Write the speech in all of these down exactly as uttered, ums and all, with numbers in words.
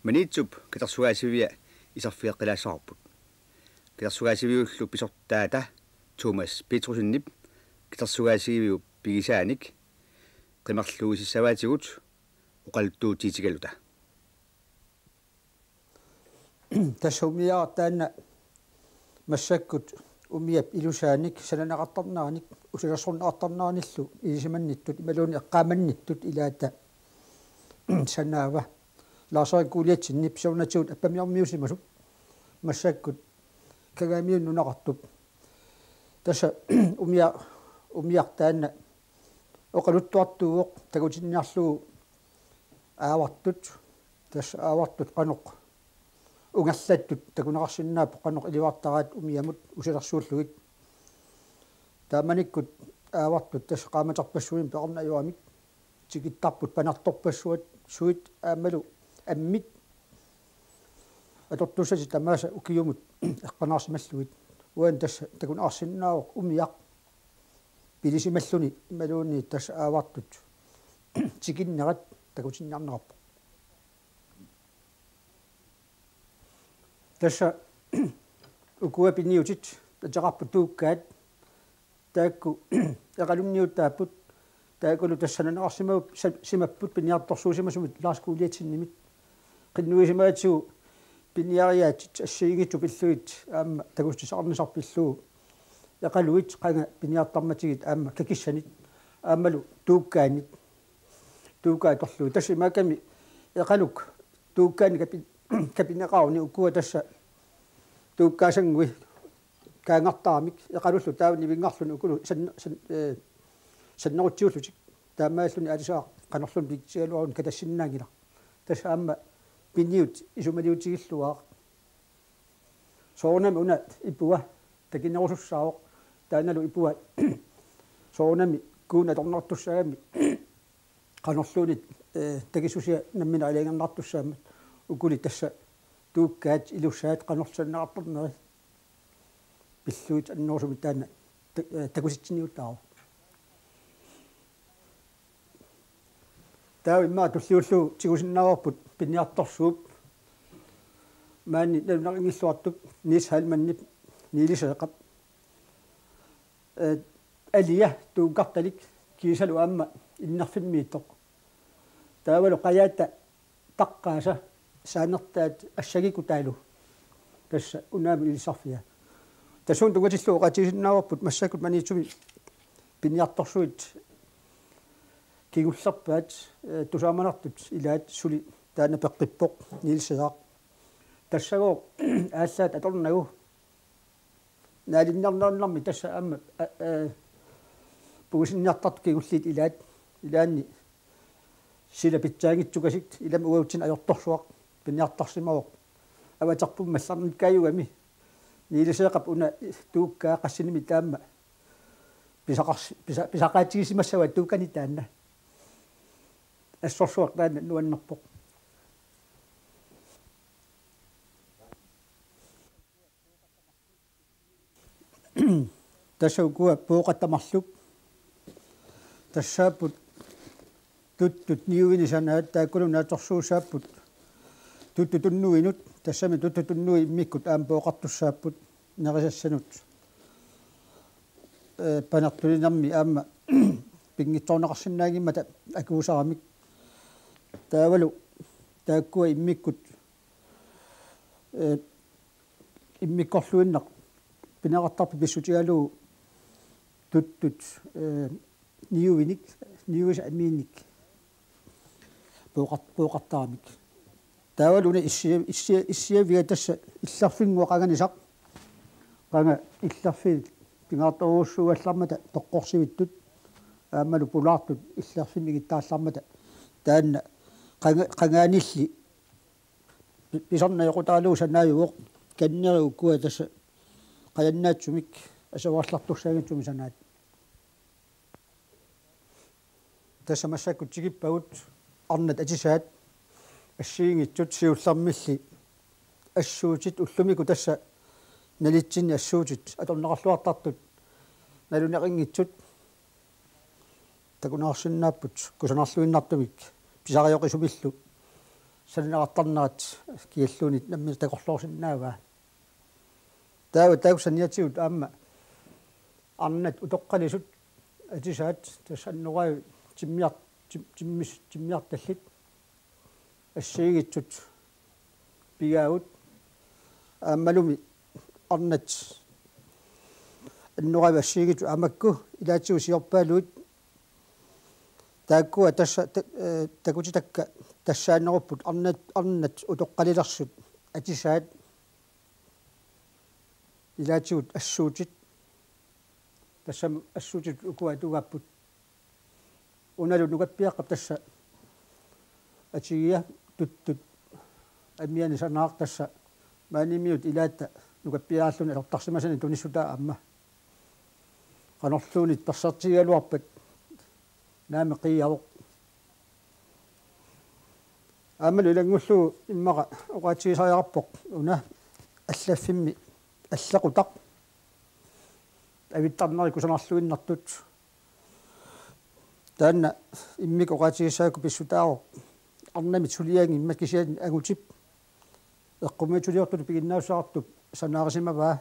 Maniitsup katersugaasivia iserfigeqqilaassavarput. Katersugaasiviullu pisortaata Thomas Petrussenip katersugaasiviup pigisaanik qimerluusissavaatigut oqaluttuutigigaluta. Tassa umiaq taanna massakkut umiap ilusaanik sananeqartarneranik usilersorneqartarneranillu ilisimannittut imaluunniit eqqaamannittut ilaata sanaava. Lars-Erik Goliathsenip siornatigut appamiormiuusimasoq massakkut Kangaamiut nunaqartup. Tassa umiaq, umiaq taanna oqaluttuartuuvoq takutinniarlugu aavartut, tassa aavartut qanoq ungerlattut takuneqarsinnaapput qanoq iliuartaraat umiamut usilersuullugit. Taamanikkut aavartut tassa qaammaterpassuit peqarneq ajoramik tikittarput panartorpassuit suit aammalu ammit atortussatik tamaasa ukiumut eqqaamaarsimallugit. Uani tassa takuneqarsinnaavoq umiaq pilisimalluni imaluunniit tassa aavartut tikinnerat takutinniarneqarpoq. Tassa ukua piniutit ateqarput tuukkaat taakku eqalunniuttaapput taakkulu tassa sananeqarsimap-, sa-, simapput piniartorsuusimasumit Lars Goliathsenimit. Qinnuisimaatigut piniariaatit assigiinngitsut pillugit aamma takussutissaqarnisarput pillugu eqaluit qanga piniartarmatigit aamma kakissanit aammalu tuukkaanit tuukkaat atorlugit. Tassa imaakkami eqaluk tuukkaanit kapi-, kapineqaruni ukua tassa tuukkaasannguit kaangartaramik eqalullu taava nivinngarluni ukulu san-, san-, ee, sannerutsiullutik. Taamaalilluni aalisagaq qanorluunniit pitsigaluaruni katassinnaanngilaq. Tassa aamma piniut isumaliutigilluaat. Soorunami una ipua takinerusussaavoq. Taannalu ipua soorunami kuuna atornartussaagami qanorluunniit, ee, takissusia nammineq aalajangerneqartussaammat ukuli tassa tuukkaat ilussaat qanorlu sananeqartarneri pillugit annerusumik taanna ta-, ee, takutitsiniuttaavoq. Taava immaqa tulliullugu tigusinnaavarput piniartorsuup maani nalunaqanngilluartup Niels Heilmannip Niiliseeqap. Ee, alia tuukkartalik kiisalu aamma innerfimmiittoq. Taavalu qajaata taqqaasa saanertaat assagikutaalu. Tassa unaamut ilissarfia. Tassuuna tunngatillugu oqaatigisinnaavarput massakkut Maniitsumi piniartorsuit kingullerpaat, ee, tusaamanartut ilaat suli taanna peqqippoq Niiliseeraq. Tassagooq aallaat atornagu naalinniarnermi tassa aamma, a, a, puisinniartartut kingulliit ilaat, ilaanni sila pitsaanngitsukasik ilami uatsinnut ajortorsuaq piniartarsimavoq. Avatarput mallarnikkaajugami Niiliseeqap una tuukkaa qassinimi taama pisaqars-, pisa-, pisaqaatigisimassavaat tuukkani taanna. Assorsuaq taanna nuannerpoq. Tassa ukua pooqatta marluk. Tassaapput tuttut niuinik sanaat, taakkulu naatsorsuussaapput tuttut tunnuinut, tassami tuttut tunnuit immikkut aamma pooqartussaapput nerisassanut. Ee, panertulinermi aamma pinngitsoorneqarsinnaanngimmata akuusaramik. Taavalu taakkua immikkut, ee, immikkorluinnaq pineqartarpoq pissutigalugu tuttut, ee, niuinik, niuisa amiinik pooqart-, pooqartaramik. Taavalu una issia-, issia-, issiaviga tassa illerfinnguaq qanganisaq. Qanga illerfiit pingaartorujussuugallarmata toqqorsivittut aammalu pulaartut illerfimmik igittaallarmata taanna qanga-, qangaanilli pi-, pisarneq ajoqutaralugu sanaajuvoq, kanneri ukua tassa qajannaatsumik asuarallartussaanngitsumik sanaat. Tassa massakkut tikippagut arnat atisaat assigiinngitsut siullermilli assuutit ullumikkut tassa nalitsinni assuutit atorneqarluartartut nalunaqanngitsut takuneqarsinnaapput kusanarluinnartumik pisariaqisumillu sananeqartarnerat kialluunniit nammineq takorloorsinnaavaa. Taava taakku saniatigut aamma arnat utoqqalisut atisaat tassa annoraavik timmiar-, tim-, timmis-, timmiartallit assigiinngitsut pigaagut aammalumi arnat annoraavik assigiinngitsut aamma makku ilaatigut siorpaaluit taakkua tassa ta-, eh, takutitakka tassaanerupput arnat, arnat utoqqalilersut atisaat ilaatigut assuutit. Tassami assuutit ukua atugaapput. Unalu nukappiaqqap tassa atigia tuttut amiani sanaaq tassa maanimiut ilaata nukappiaralluni atortarsimasani tunissutaa aamma. Qanorluunniit persertigigaluarpat naamik qiiavoq. Aammalu ilanngullugu immaqa oqaatigisariaqarpoq una allaffimmi allequtaq avittarnerit kusanarluinnartut. Taanna immikkut oqaatigissagukku pissutaavoq arnamit sulianngimmat kisianni angutip eqqumiitsuliortutut piginnaassuseqartup sanaarisimavaa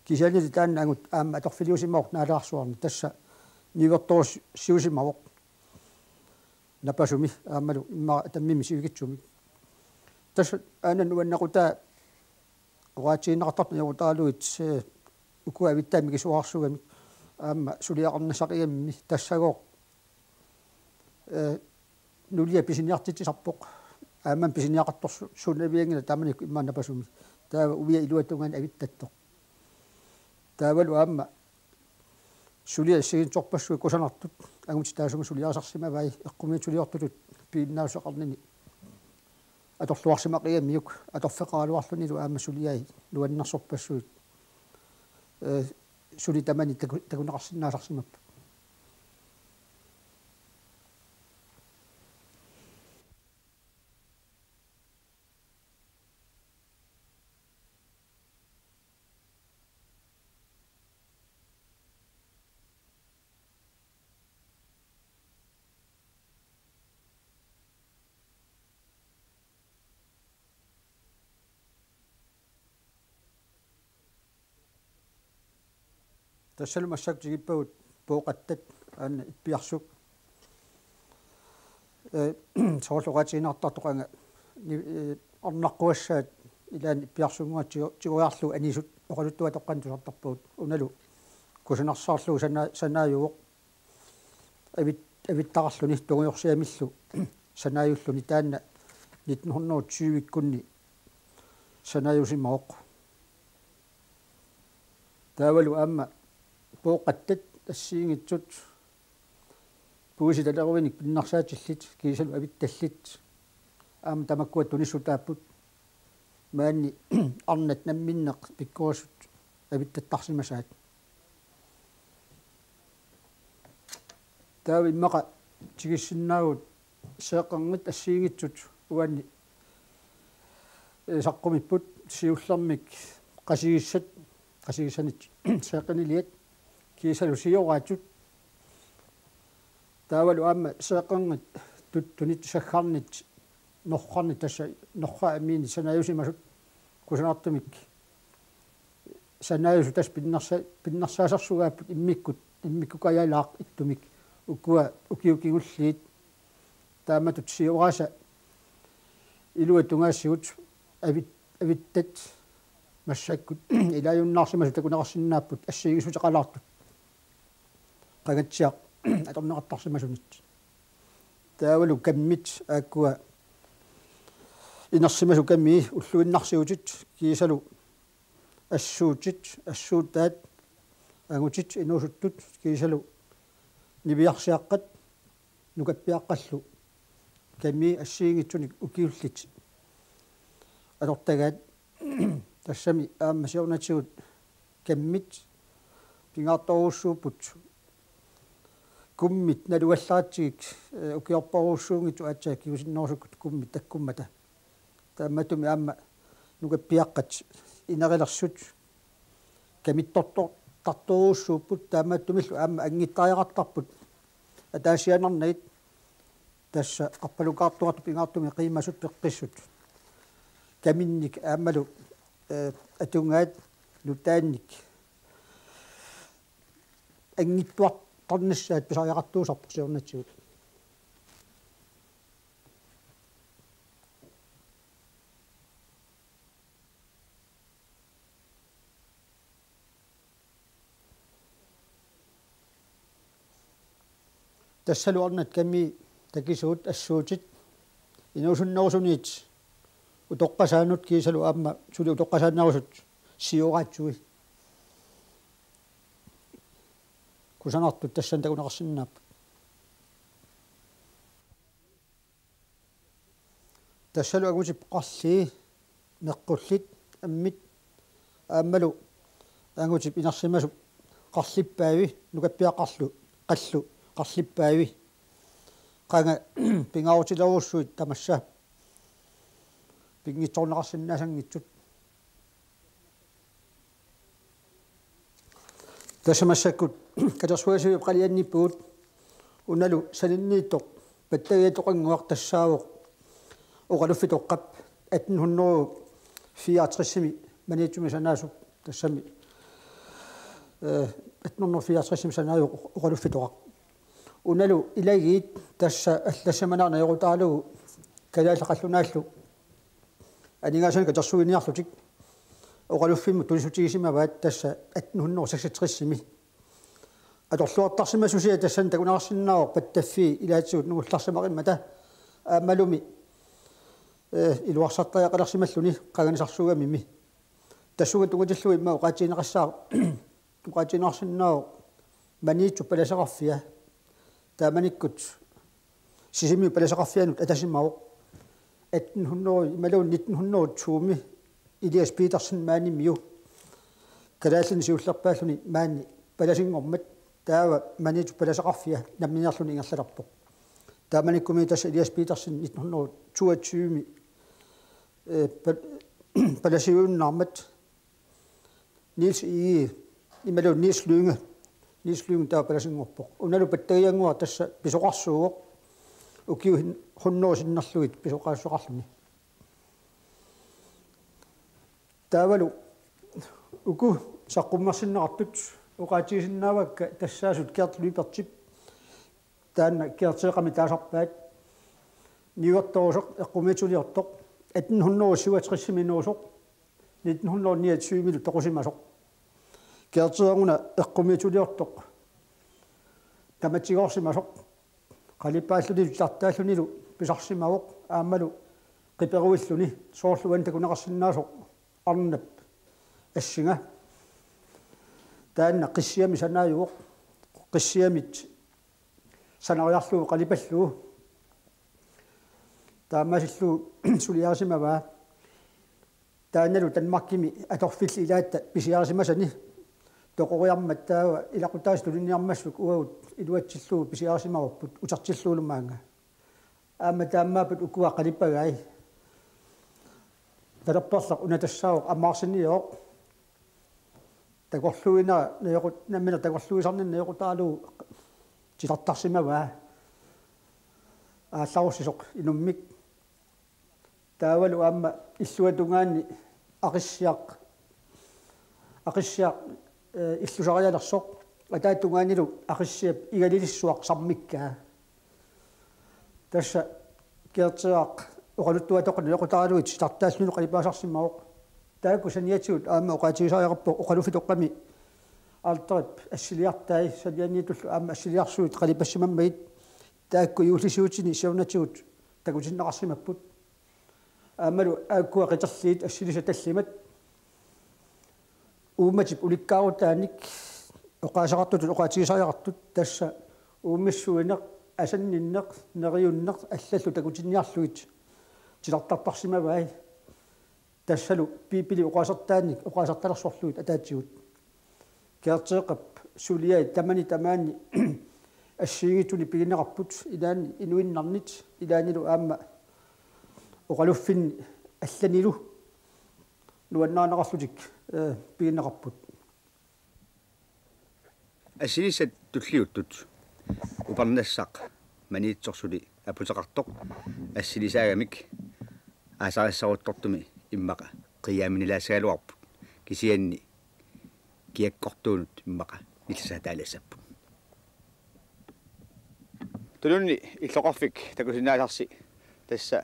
kisiannili taanna angut aamma atorfiliusimavoq naalaarsuarni tassa niuertorussiusimavoq. Napasumi aammalu immaqa tammimi sivikitsumik. Tassa aana nuannaqutaa oqaatigineqartartut najorutaraluit, eh, ukua avittaat mikisuararsuugamik aamma suliaqarnissaqigamimmi tassagooq, eh, nulia pisiniartitsisarpoq aamma pisiniaqartorsuunnavianngilaq taamanikkut immaqa napasumi. Taava uia iluatungaani avittattoq. Taavalu aamma suliat assigiinngitsorpassuit kusanartut angutit taassuma suliarisarsimavai eqqumiitsuliortutut piginnaassuseqarnini atorluarsimaqigamiuk atorfeqaraluarlunilu aamma suliai nuannersorpassuit, eh, suli tamani taku-, takuneqarsinnaasarsimapput. Tassalu massakkut tigippagut pooqattat aana ippiarsuk. Eh, soorlu oqaatigineqartartoq anga ni-, eh, arnaqquassaat ilaanni ippiarsunnguaq tigu-, tigoriarlugu anisut oqaluttuatoqqanik tusartarpagut. Unalu kusanarsaarlugu sana-, sanaajuvoq. Avit-, avittaqarluni tungujorsiamillu sanaajulluni taanna nitten hundrede tyve-kkunni sanaajusimavoq. Taavalu aamma pooqattat assigiinngitsut puisilaleruinik pinnersaatillit kiisalu avittallit aamma tamakkua tunissutaapput maani arnat namminneq pikkorissut avittattarsimasaat. Taava immaqa tigissinnaagut seeqqernit assigiinngitsut uanni, eh, saqqumipput siullermik qasigissat, qasigissanit seeqqiniliat kiisalu sioraatsut. Taavalu aamma seeqqernit tuttunit saggarnit norrarnit tassa norra amiini sanaajusimasut kusanartumik sanaajusut tassa pinnersa-, pinnersaasersugaapput immikkut, immikkukajalaaq ittumik ukua ukiut kingulliit taamatut sioraasa iluatungaasigut avit-, avittat massakkut ilaajunnaarsimasut takuneqarsinnaapput assigiissuteqalaartut qangatsiaq atorneqartarsimasunit. Taavalu kammit aakkua inersimasut kamii ulluinnarsiutit kiisalu assuutit, assuutaat, angutit inuusuttut kiisalu niviarsiaqqat nukappiaqqallu kamii assigiinngitsunik ukiullit atortagaat. Tassami aamma siornatigut kammit pingaartorujussuupput kummit nalugallaratsigik, eh, ukiorparujussuunngitsut aatsaat kingusinnerusukkut kummit takkummata. Taamaattumik aamma nukappiaqqat inerilersut kamittortortartorujussuupput taamaattumillu aamma angittariaqartarput ataasiaannarnagit Tassa arpalukaartuartut pingaartumik qiimasut peqqissut kaminnik aammalu, eh, atugaat nutaannik anngittuartarnissaat pisariaqartuusarpoq siornatigut. Tassalu arnat kamii takisuut assuutit inuusunnerusuniit utoqqasaanut kiisalu aamma suli utoqqasaannerusut sioraatsui. Kusanartut tassani takuneqarsinnaapput. Tassalu angutip qarlii meqqullit ammit aammalu angutip inersimasup qarlippaavi nukappiaqqallu qallu qarlippaavi qanga pingaarutilerujussuit tamassa pinngitsoorneqarsinnaasanngitsut. Tassa massakkut katersugaasiviup qalianniippugut unalu saninniittoq pattagiatoqannguaq tassaavoq oqaluffitoqqap atten hundrede fireogtresimi Maniitsumi sanaasup tassami, eh, atten hundrede fireogtresimi sanaajuvoq oqaluffitoqaq. Unalu ilagiit tassa allassimanera najorutaarlugu Kalaallit Qallunaallu aningaasanik katersuiniarlutik oqaluffimmut tulissutigisimavaat tassa atten hundrede seksogtresimi. Atorluartarsimasusia tassani takuneqarsinnaavoq pattaffii ilaatigut nungullarsimaqimmata aammalumi, eh, iluarsartariaqalersimalluni qanganisarsuugamimi. Tassunga tunngatillugu immaqa oqaatigineqassaaq, oqaatigineqarsinnaavoq Maniitsup palaseqarfia. Taamanikkut Sisimiut palaseqarfianut atasimavoq. Atten hundrede imaluunniit nitten hundrede to-mi Elias Petersen maanimiu Kalaallit Nunaanni siullerpaalluni maani palasinngormat taava Maniitsup palaseqarfia nammineerluni ingerlalerpoq. Taamanikkumi tassa Elias Petersen nitten hundrede toogtyve-mi, eh, pal-, palasiuinnarmat Niels Egede, imaluunniit Niels Lynge. Niels Lynge taava palasinngorpoq. Unalu pattagiannguaq tassa pisoqarsuuvoq ukiut hin-, hundrede sinnerlugit pisoqaassuseqarluni. Taavalu uku saqqummersinneqartut oqaatigisinnaavakka tassaasut Gert Lyberthip taanna Gerteeqqami taasarpaat. Niuertorusoq eqqumiitsuliortoq atten hundrede syvogtresimi inuusoq nitten hundrede niogtyve-milu toqusimasoq. Gerteeqquna eqqumiitsuliortoq tamatigoorsimasoq. Qalipaallunilu titartaallunilu pisarsimavoq aammalu qiperuilluni soorlu uani takuneqarsinnaasoq arnap assinga. Taanna qissiami sanaajuvoq. Qissiamit sanariarlugu qalipallugu taamaasillugu suliarisimavaa. Taannalu Danmarkimi atorfillit ilaatta pisiarisimasani toqoriarmat taava ilaqutaasa tuniniarmassuk uagut iluatsillugu pisiarisimavarput utertillugulu maanga. Aamma taamaapput ukua qalipagai. Talerperleq una tassaavoq ammaarsinniooq. Takorluuinera najoqut-, nammineq takorluuisarninni najoqutaalugu titartarsimavaa. Aallarussisoq inummik. Taavalu aamma illuatungaani Aqissiaq, Aqissiaq, eh, illusarialersoq. Ataatungaanilu Aqissiap igalilissuaq sarmikkaa. Tassa Gerteeqqap oqaluttuatoqqani najoqutaaluit titartaallunilu qalipaasarsimavoq. Taakku saniatigut aamma oqaatigisariaqarpoq oqaluffitoqqami alterip assiliartai sanianiittullu aamma assiliarsuit qalipassimammagit. Taakku juullisiutini siornatigut takutinneqarsimapput. Aammalu aakkua qiterliit assilissat tallimat. Uummatip ulikkaarutaanik oqaaseqartutut oqaatigisariaqartut tassa uumissuineq, asanninneq, neriunneq allallu takutinniarlugit titartartarsimavai. Tassalu Biibilip oqaasertaanik oqaasertalersorlugit ataatigut. Gerteeqqap suliai tamani tamaani assigiinngitsunik pigineqarput ilaanni inuinnarnit ilaannilu aamma oqaluffinni allanilu nuannarineqarlutik, eh, pigineqarput. Assilissat tulliuttut Upernassaq Maniitsoq suli aputeqartoq assilisaagamik aasarissaruttortumi immaqa qiiaaminilaassaagaluarput, kisianni kiakkortuunut immaqa nillisaataalassapput. Tununni illoqarfik takusinnaasarsi tassa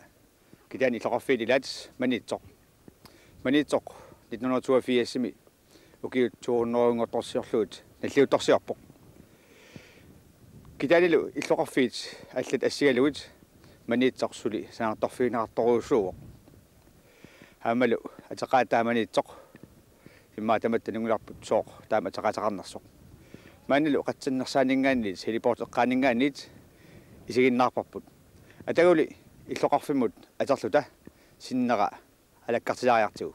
Kitaani illoqarfiit ilaat Maniitsoq. Maniitsoq nitten hundrede toogfirsimi ukiut to hundredenngortorsiorlugit nalliuttorsiorpoq. Kitaanilu illoqarfiit allat assigalugit Maniitsoq suli sanaartorfigineqartorujussuuvoq. Aammalu ateqaataa Maniitsoq immaqa tamatta nungularput sooq taama ateqaateqarnersoq. Maanilu qatsannersaaninngaanniit, heliport eqqaaninngaanniit isiginnaarparput. Ataguli illoqarfimmut aterluta sinnera alakkartilaariartigu.